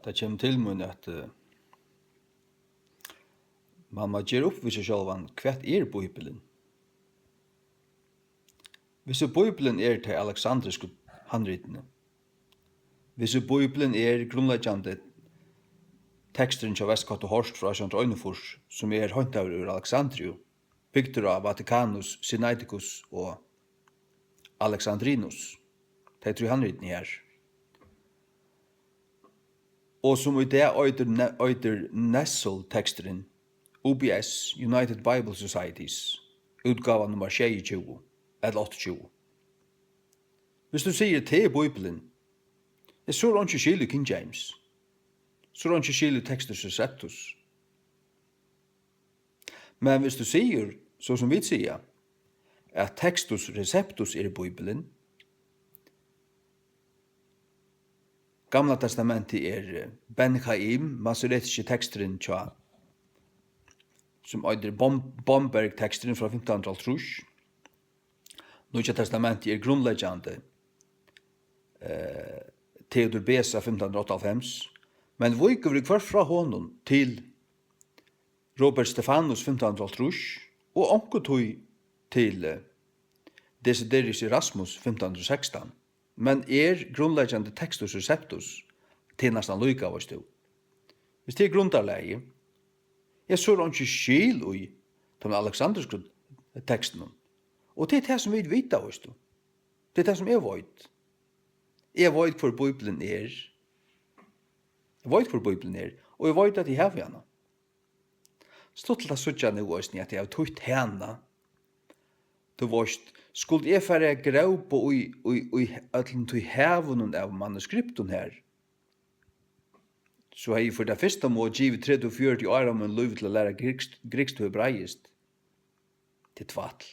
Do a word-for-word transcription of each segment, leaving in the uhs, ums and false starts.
Tað kemur til mín, at, eh, mann má gera upp við seg sjálvan, hvat er Bíblian? Hvis Bíblian er tey aleksandrisku handritini, hvis Bíblian er grundleggjandi teksturin hjá Westcott og Hort frá átjan hundrað og einogfýrs, sum er heintaður úr Alexandriu, bygdur á Vaticanus, Sinaiticus og Alexandrinus, tey trý handritini her, og sum í dag eitur Ne-, eitur Nessel-teksturin, U B S, United Bible Societies, útgáva nummar sjeyogtjúgu ella áttaogtjúgu. Hvis tú sigur, tað er Bíblian, ja, so er einki skil í King James. So er einki skil í Textus Receptus. Men hvis tú sigur, so sum vit siga, at Textus Receptus er Bíblian, Gamla Testamentið er, eh, Ben Chaim, masoretiski teksturin hjá, sum eitur Bom-, Bomberg-teksturin frá fimtan hundrað og hálvtrýss. Nýggja Testamentið er grundleggjandi, eh, Theodor Beza fimtan hundrað og áttaoghálvfems, men víkur viðhvørt frá honum til Robert Stephanus fimtan hundrað og hálvtrýss og onkuntíð til, eh, Desiderius Erasmus fimtan hundrað og sekstan, men er grundleggjandi Textus Receptus, tað er næstan líka, veist tú. Hvis tað er grundarlagið, ja, so er einki skil í teimum aleksandrisku tekstunum. Og tað er tað, sum vit vita, veist tú. Tað er tað, sum eg veit. Eg veit, hvør Bíblian er. Eg veit, hvør Bíblian er, og eg veit, at eg havi hana. Stuttligt at síggja nú eisini, at eg havi týtt hana. Tú veist, skuldi eg fara at grópa í, í, í øllum tí havinum av manuskriptum her, so hevði eg fyri tað fyrsta má givið tretivu, fjøruti ár av mínum lívi til at læra grikskt, grikskt og hebraiskt. Tað er tvætl.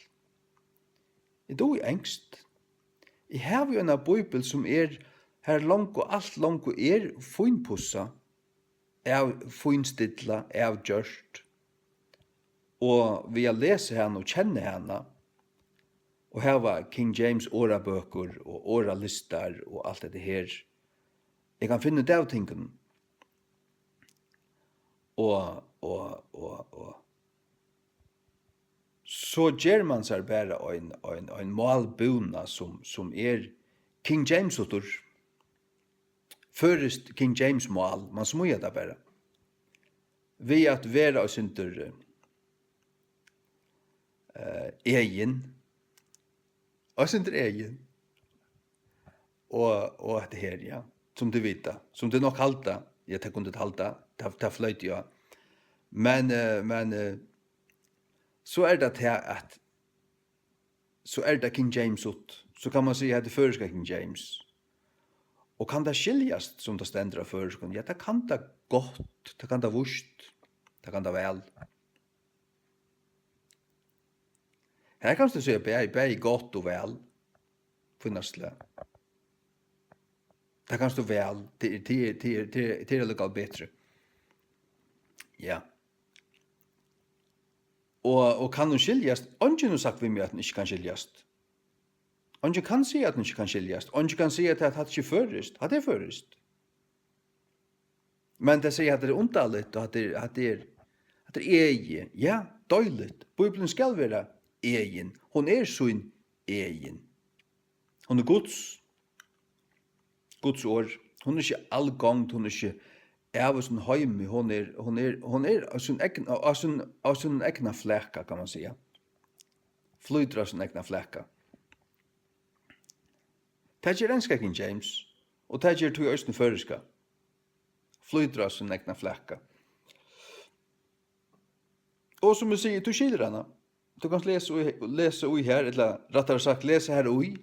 Eg dugi enskt. Eg havi jú eina bíbel, sum er, har longu, alt longu er fínpussað, av-, fínstillað, avgjørt. Og við at lesa hana og kenna hana, og hava King James orðabøkur og orðalistar og alt hetta her, eg kann finna út av tingunum. Og, og, og, og so ger mann sær bara ein, ein, ein málbúna, sum, sum er King James-utur, føroyskt King James-mál, mann smíðar tað bara. Við at vera eitt sindur, eh, egin, eitt sindur egin. Og, og hetta her, ja, sum tit vita, sum tit nokk halda, ja, tað kunnu tit halda, tað, tað floyt eg á. Men, eh, men, eh, so er tað tað, at so er tað King James-ut, so kann mann siga, hetta er føroyska King James. Og kann tað skiljast, sum tað stendur á føroyskum? Ja, tað kann tað gott, tað kann tað víst, tað kann tað væl. Her kanst tú siga bæði, bæði gott og væl. Fínasta slag. Tað kanst tú væl. Tað er, tað er, tað er, tað er, tað er allíkavæl betri. Ja. Og, og kann hon skiljast? Eingin hevur sagt við meg, at hon ikki kann skiljast. Eingin kann siga, at hon ikki kann skiljast. Eingin kann siga, at hatta ikki er føroyskt. Hatta er føroyskt. Men tey siga, at tað er undarligt, og at tað er, at tað er, at tað er egið. Ja, deiligt. Bíblian skal vera egin. Hon er sín egin. Hon er Guds. Guds orð. Hon er ikki algongd, hon er ikki av hesum heimi. Hon er, hon er, hon er á sín egna, á sín, á sín egna flaka, kann man siga. Flýtur á sín egna flaka. Tað ger enska King James, og tað ger tí eisini føroyska. Flýtur á sín egna flaka. Og sum eg sigi, tú skilir hana. Tú kanst lesa í, lesa í har, ella rættari sagt, lesa har í,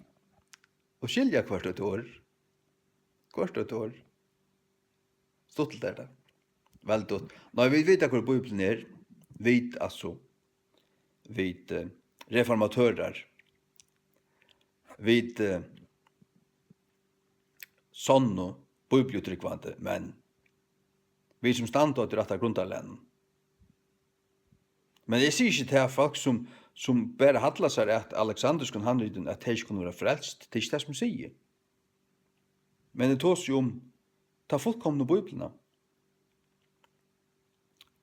og skilja hvørt eitt orð. Hvørt eitt orð. Stuttligt er tað. Væl dugað. Nei, vit vita, hvør Bíblian er. Vit, altso, vit, eh, reformatørar. Vit, eh, sonnu bíbliutrúgvandi menn. Vit, sum standa á tí rætta grundarlagnum. Men eg sigi ikki tað, at fólk, sum, sum bara halla sær at aleksandriskum handritum, at tey ikki kunnu vera frelst. Tað er ikki tað, sum eg sigi. Men eg tosi um, ta fullkomnu Bíbliuna.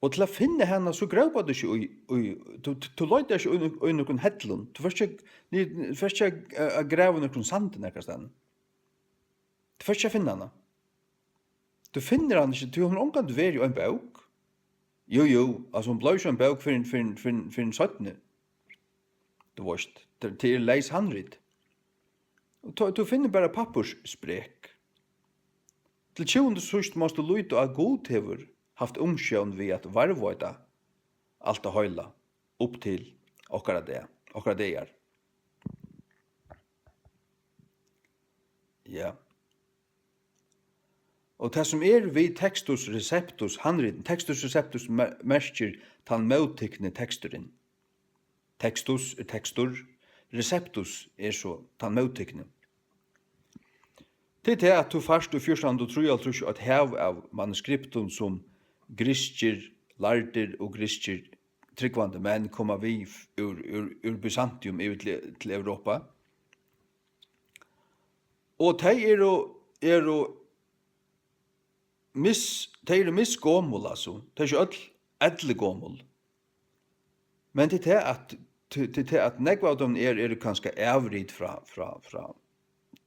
Og til at finna hana, so grópar tú ikki í, í, tú, tú, tú leitar ikki í, í nøkrum hellum. Tú fert ikki, tú fert ikki at, at grava í nøkrum sandi nakrastaðni. Tú fert ikki at finna hana. Tú finnur hana ikki, tú hevur ongantíð verið í ein bók. Jú, jú, altso, hon bleiv ikki ein bók fyrr enn, fyrr enn, fyrr enn, fyrr enn seinni. Tú veist, tað, tað er leys handrit. Og tú, tú finnur bara pappírssprek. Til tjúgundu síðst mást tú líta á, at Gud hevur havt umsjón við at varðveita alt tað heila upp til okkara dag, okkara dagar. Ja. Og tað, sum er við textus receptus, handritin, textus receptus mer-, merkir tann móttikni teksturin. Textus er tekstur, receptus er so tann móttikni. Tað er tað, at tú fært í fjúrtan hundrað og trýoghálvtrýss eitt hav av manuskriptum, sum grikskir lærdir og grikskir trúgvandi menn koma við f-, úr, úr, úr Byzantium yvir til, til Europa. Og tey eru, eru mis-, tey eru misgomul, altso. Tey eru ikki øll elligomul. Men tað er tað, at, tað, tað er tað, at nógv av teimum er, eru kanska avrit frá, frá, frá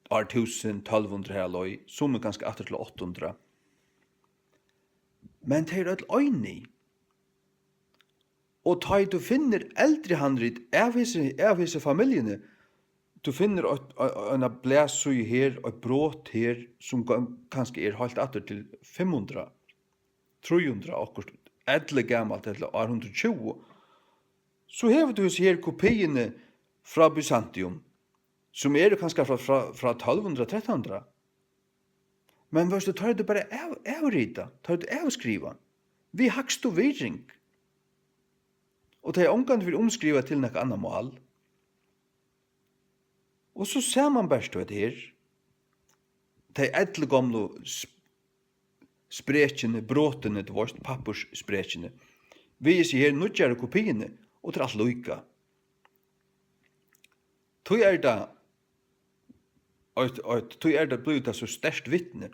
ár túsund, tólv hundrað har leið, summi kanska aftur til átta hundrað. Men tey eru øll einig. Og tá ið tú finnur eldri handrit av hesi, av hesi familjuni, tú finnur eitt, ei-, eina blaðsíðu her, eitt brot her, sum ga-, kanska er heilt aftur til fimm hundrað, trý hundrað, okkurt elligamalt, ella ár hundrað og tjúgu, so hevur tú hesi her kopiini frá Byzantium, sum eru kanska frá, frá, frá tólv hundrað, trettan hundrað. Men veitst tú, tá er tað bara av-, avrita, tá er tað avskriva. Við hægstu virðing. Og tað er ongantíð verið umskrivað til nakað annað mál. Og so samanbert tú hetta her. Tey elligomlu sp-, sprekini, brotini, tú veitst, pappírssprekini. Við hesi her nýggjaru kopiini, og tað er alt líka. Tí er tað eitt, eitt, tí er tað blivið tað so sterkt vitni.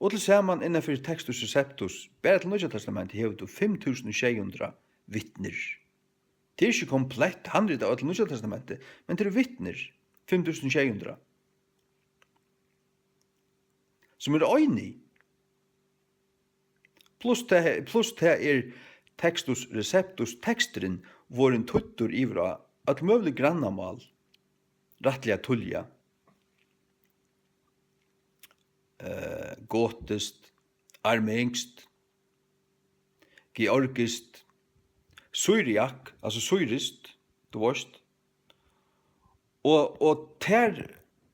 Og til saman innan fyri Textus Receptus, bara til Nýggja Testamentið, hevur tú fimm túsund og sjey hundrað vitnir. Tað er ikki komplett handrit av øllum Nýggja Testamenti, men tað eru vitnir, fimm túsund og sjey hundrað, sum eru einig. Plus tað, plus tað er Textus Receptus, teksturin, vorðin týddur yvir á øll møgulig grannamál, rættiliga tíðliga. Eh, gotiskt, armenskt, georgiskt, syriak, altso syriskt, tú veitst. Og, og tær,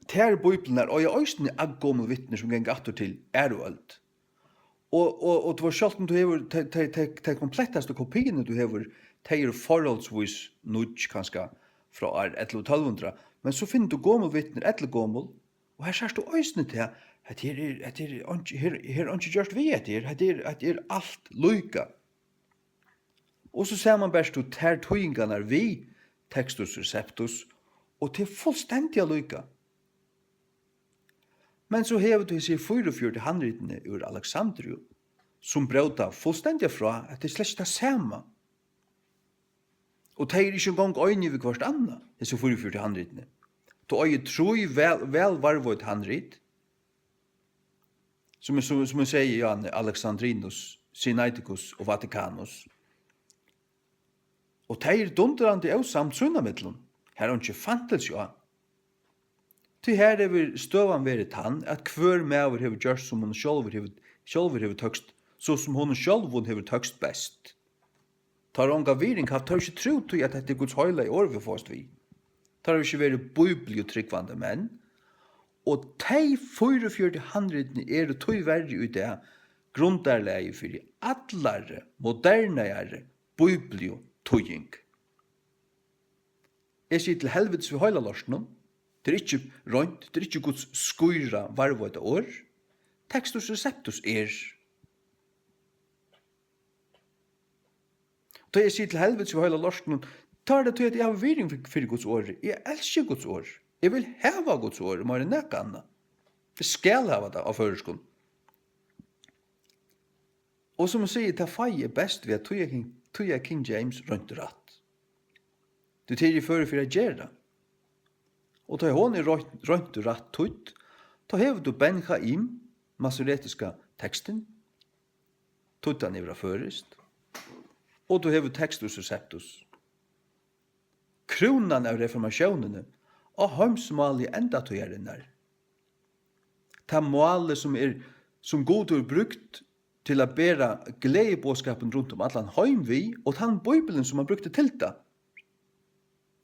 tær bíbliurnar eiga eisini eldgomul vitni, sum ganga aftur til aðru øld. Og, og, og tú veitst, sjálvt um tú hevur tey, tey, tey, tey komplettastu kopiini, tú hevur, tey eru forholdsvís nýggj, kanska frá ár ellivu tólv hundrað, men so finnur tú gomul vitni, eldgomul, og her sært tú eisini tað, at her er, at her er einki, her, her er einki gjørt við hetta her, hetta er, hetta er alt líka. Og so samanbert tú tær týðingarnar við Textus Receptus, og tað er fullstendiga líka. Men so hevur tú hesi fýraogfjøruti handritini úr Alexandriu, sum bróta fullstendiga frá, at tað er slett ikki tað sama. Og tey eru ikki eingong einig við hvørt annað, hesi fýraogfjøruti handritini. Tú eigur trý væl, væl varðveitt handrit, sum eg, sum, sum eg segði, ja, Alexandrinus, Sinaiticus og Vaticanus. Og tey eru dundrandi ósamd sínámillum. Har er einki fantilsi á. Tí har hevur støðan verið tann, at hvør maður hevur gjørt, sum honum sjálvur hevur, sjálvur hevur tókst, so sum honum sjálvum hevur tókst best. Teir hava onga virðing havt, teir hava ikki trúð tí, at hetta er Guds heilaga orð, vit fáast við. Teir hava ikki verið bíbliutrúgvandi menn, og tey fýraogfjøruti handritini eru tíverri í dag grundarlagið fyri allari modernari bíbliutýðing. Eg sigi til helvitis við heila lortinum. Tað er ikki reint, tað er ikki Guds skýra varðveita orð. Textus Receptus er. Tá eg sigi til helvitis við heila lortinum, tá er tað tí, at eg havi virðing fyri, fyri Guds orði. Eg elski Guds orð. Eg vil hava Guds orð, meira enn nakað annað. Eg skal hava tað á føroyskum. Og sum eg sigi, tað fái eg best við at týða King, týða King James reint og rætt. Tí tað eri eg førur fyri at gera. Og tá hon er reint, reint og rætt týdd, tá hevur tú Ben Chaim, masoretiska tekstin, týddan yvir á føroyskt, og tú hevur Textus Receptus, krúnan av reformatiónini á heimsmáli endatíðarinnar. Tað málið, sum er, sum Gud hevur brúkt til at bera gleðiboðskapin runt um allan heim við, og tann Bíbilin, sum hann brúkti til tað.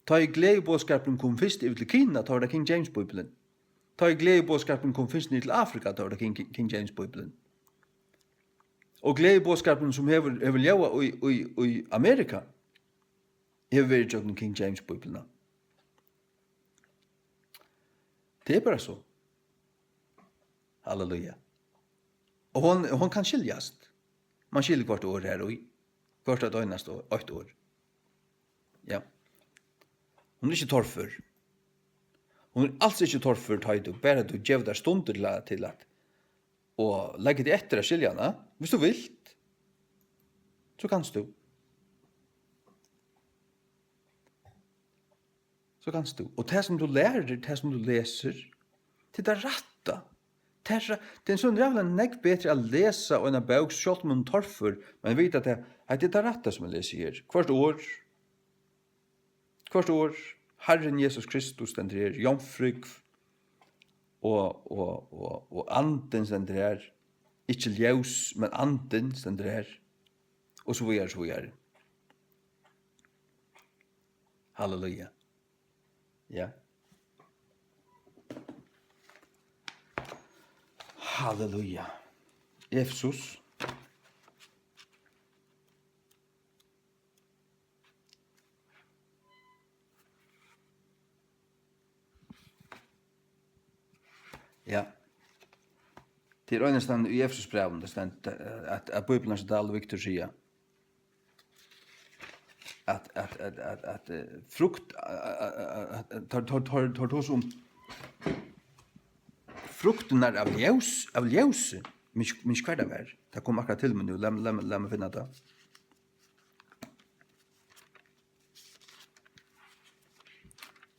Tá ið gleðiboðskapurin kom fyrst yvir til Kina, tá var tað King James Bíbilin. Tá ið gleðiboðskapurin kom fyrst niður til Afrika, tá var tað King, King James Bíbilin. Og gleðiboðskapurin, sum hevur, hevur ljóðað í, í, í Amerika, hevur verið gjøgnum King James Bíbilina. Tað er bara so. Halleluja. Og hon, hon kann skiljast. Man skilur hvørt orð her í. Hvørt eitt einasta orð, eitt orð. Ja. Hon er ikki torfør. Hon er als ikki torfør, tá ið tú bara tú gevur tær stundir til at, til at, og leggur teg eftir at skilja hana, hvis tú vilt, so kanst tú. So kanst tú. Og tað, sum tú lærir, tað, sum tú lesur, tað er tað rætta. Tað er, tað er so ræðuliga nógv betri at lesa eina bók, sjálvt um hon er torfør, men vita, at tað, at tað er tað rætta, sum eg lesi her. Hvørt orð, hvørt orð, Harrin Jesus Kristus stendur her, jomfrúgv, og, og, og, og andin stendur her, ikki ljós, men andin stendur her, og so víðari, so víðari. Halleluja. Ja. Halleluja. Efesus. Ja. Tað er einastandi í Efesusbrævinum, tað stendur, at, at Bíblian, sum Dahl og Victor siga, at, at, at, at, at, eh, frukt, eh, eh, eh, eh, teir, teir, teir, teir tosa um fruktirnar av ljós, av ljósi. Men ikki, men ikki hvar tað var. Tað kom akkurát til mín nú. Lat, lat, lat meg finna tað.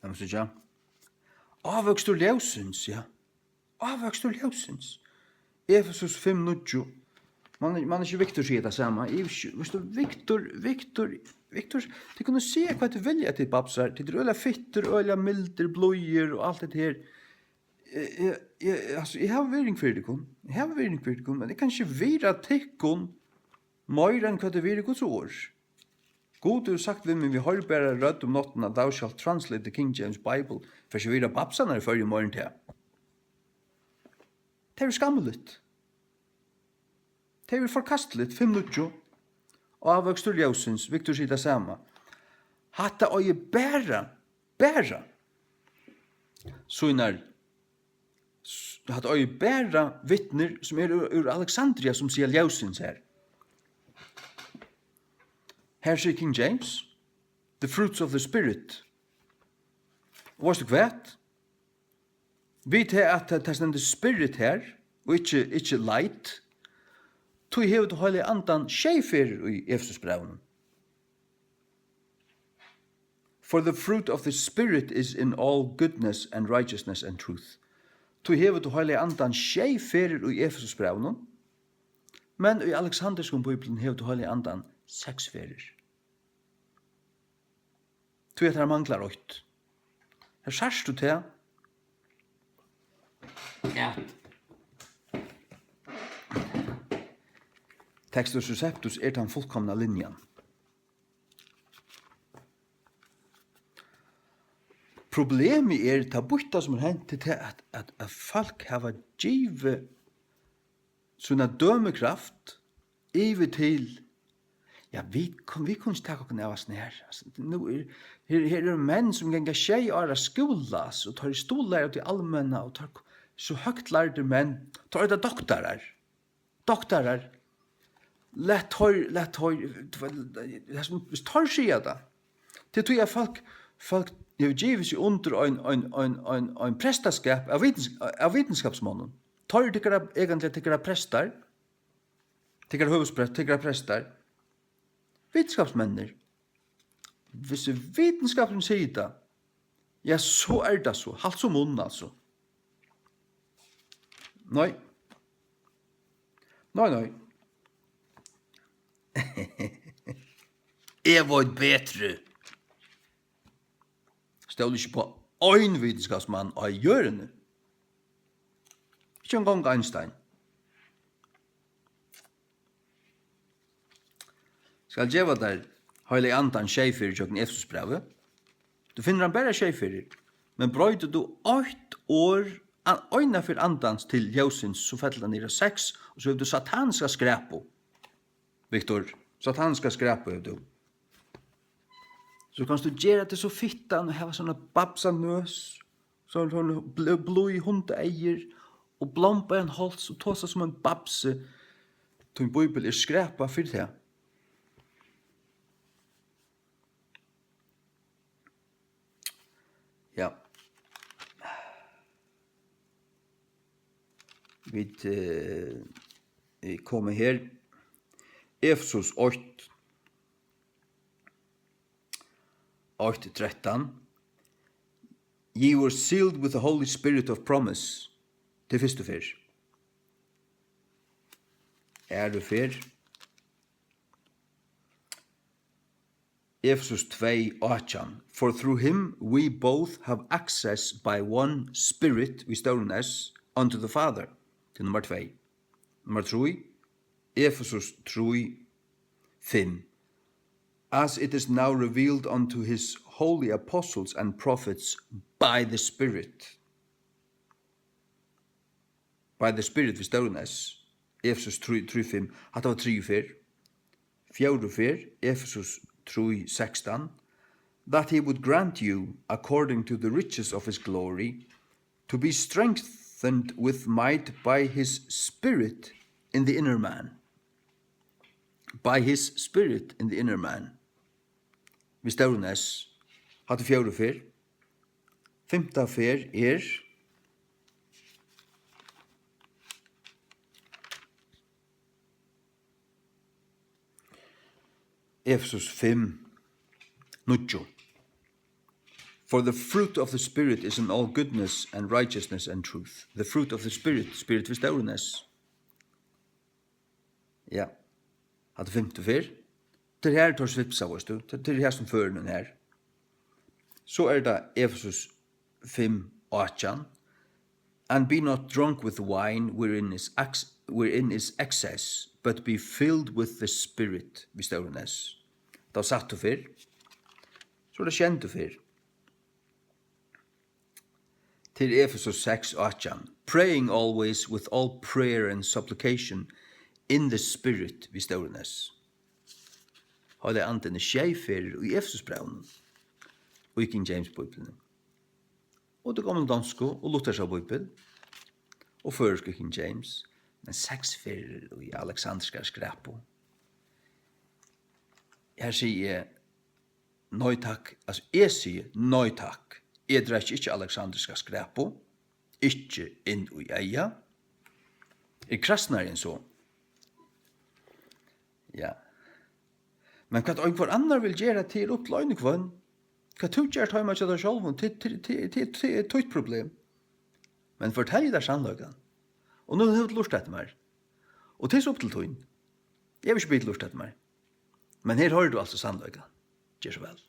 Lat meg síggja. Ávøkstur ljósins, ja. Ávøkstur ljósins. Efesus fimm níggju. Man, man ikki Victor siga tað sama. Eg, veitst tú, Victor, Victor, Victor, tit kunnu siga hvat tit vilja, tit babsar. Tit eru øgiliga fittir, øgiliga mildir, blíðir og alt hetta her. Eg, eg, eg, altso, eg havi virðing fyri tykkum. Eg havi virðing fyri tykkum, men eg kann ikki virða tykkum meira enn hvat eg virði Guds orð. Gud hevur sagt við meg við hoyrbara rødd um náttina: "Thou shalt translate the King James Bible." Fert ikki at virða babsarnar í Føroyum meira enn tað. Tað er skammiligt. Tað er forkastiligt, fimm níggju. Ávøkstur ljósins, Victor sigur tað sama. Hatta eigur bara, bara sínar, s-, hatta eigur bara vitnir, sum eru úr, úr Alexandria, sum siga ljósins her. Her sigur King James, "The fruits of the Spirit." Og veitst tú hvat? Við tað, at tað, tað stendur Spirit her, og ikki, ikki Light, tí hevur tú Heilaga Andan sjey ferðir í Efesusbrævinum. "For the fruit of the Spirit is in all goodness and righteousness and truth." Tí hevur tú Heilaga Andan sjey ferðir í Efesusbrævinum, men í Alexanderskum Bíbliuni hevur tú Heilaga Andan seks ferðir. Tí at har manglar eitt. Her sært tú tað. Ja. Textus Receptus er tann fullkomna linjan. Problemið er, tað býtta sum er hent, er tað, at, at, at fólk hava givið sína dømikraft yvir til, ja, vit kun-, vit kunnu ikki taka okkum av hasum her. Altso, nú er, her, her eru menn, sum ganga sjey ára skúla, altso, og teir stuðlaðu út í almenna, og teir so høgt lærdir menn, teir eru doktarar. Doktarar. Lat teir, lat teir, tað sum, viss teir siga tað. Tað er tí, at fólk, fólk hevur givið seg undir ein, ein, ein, ein, ein prestaskap av vitins-, av vitinskapsmonnum. Teir eru tykkara, eigentliga tykkara prestar. Tykkara høvuðsprest, tykkara prestar. Vitskapsmenninir. Hvis vitskapurin sigur tað, ja, so er tað so. Halt so munn, altso. Nei. Nei, nei. Eg veit betri. Stóli ikki upp á ein vitskapsmann á jørðini. Ikki eingong Einstein. Skal geva tær Heilaga Andan sjey ferðir gjøgnum Efesusbrævið. Tú finnur hann bara sjey ferðir. Men broytir tú eitt orð, an-, eina ferð Andans til ljósins, so fellur hann niður á seks, og so hevur tú sataniska skræpu. Viktor, sataniska skræpu hevur tú. So kanst tú gera teg so fittan og hava sovorðna babsanøs, sovorðna, sovorðna bl-, blíð hundaeygu og blombaðan háls og tosa sum ein babsi. Tín bíbel er skræpa fyri tað. Ja. Vit, eh, koma her. Efesus eitt, eitt trettan. "Ye were sealed with the Holy Spirit of promise." Tað er fyrstu ferð. Aðru ferð. Efesus tvey átjan, "For through him we both have access by one Spirit," við stórum S, "unto the Father." Tað er nummar tvey. Nummar trý, Efesus trý fimm, "As it is now revealed unto his holy apostles and prophets by the Spirit." By the Spirit við stórum S. Efesus trý, trý fimm. Hatta var triðju ferð. Fjórðu ferð, Efesus trý sekstan. "That he would grant you, according to the riches of his glory, to be strengthened with might by his Spirit in the inner man." By his Spirit in the inner man. Við stórum S. Hatta er fjórðu ferð. Fimta ferð er Efesus fimm, níggju. "For the fruit of the Spirit is in all goodness and righteousness and truth." The fruit of the Spirit, Spirit við stórum S. Ja. Hatta er fimtu ferð. Tað er her, teir svipsa, veitst tú. Tað, tað er her sum førinum er. So er tað Efesus fimm átjan. "And be not drunk with wine, wherein is ex-, wherein is excess, but be filled with the Spirit," við stórum S. Tað var sættu ferð. So er tað sjeyndu ferð. Til Efesus seks átjan, "Praying always with all prayer and supplication in the Spirit," við stórum S. Heilagi Andin er sjey ferðir í Efesusbrævinum, í King James Bíbliuni. Og tað gomlu donsku og lutherska Bíbel, og føroysku King James, men seks ferðir í aleksandriskari skræpu. Her sigi eg, nei takk. Altso, eg sigi nei takk. Eg drekki ikki aleksandriska skræpu. Ikki inn í eyga. Er krasnari enn so. Ja. Men hvat einhvør annar vil gera, tað er upp til ein og hvønn. Hvat tú gert heima hjá tær sjálvum, tað, tað, tað, tað, tað er títt problem. Men fortelji tær sannleikan. Og nú hevur tú lurtað eftir mær. Og tað er so upp til tín. Eg vil ikki biðja teg lurta eftir mær. Men her hoyrir tú altso sannleikan. Ger so væl.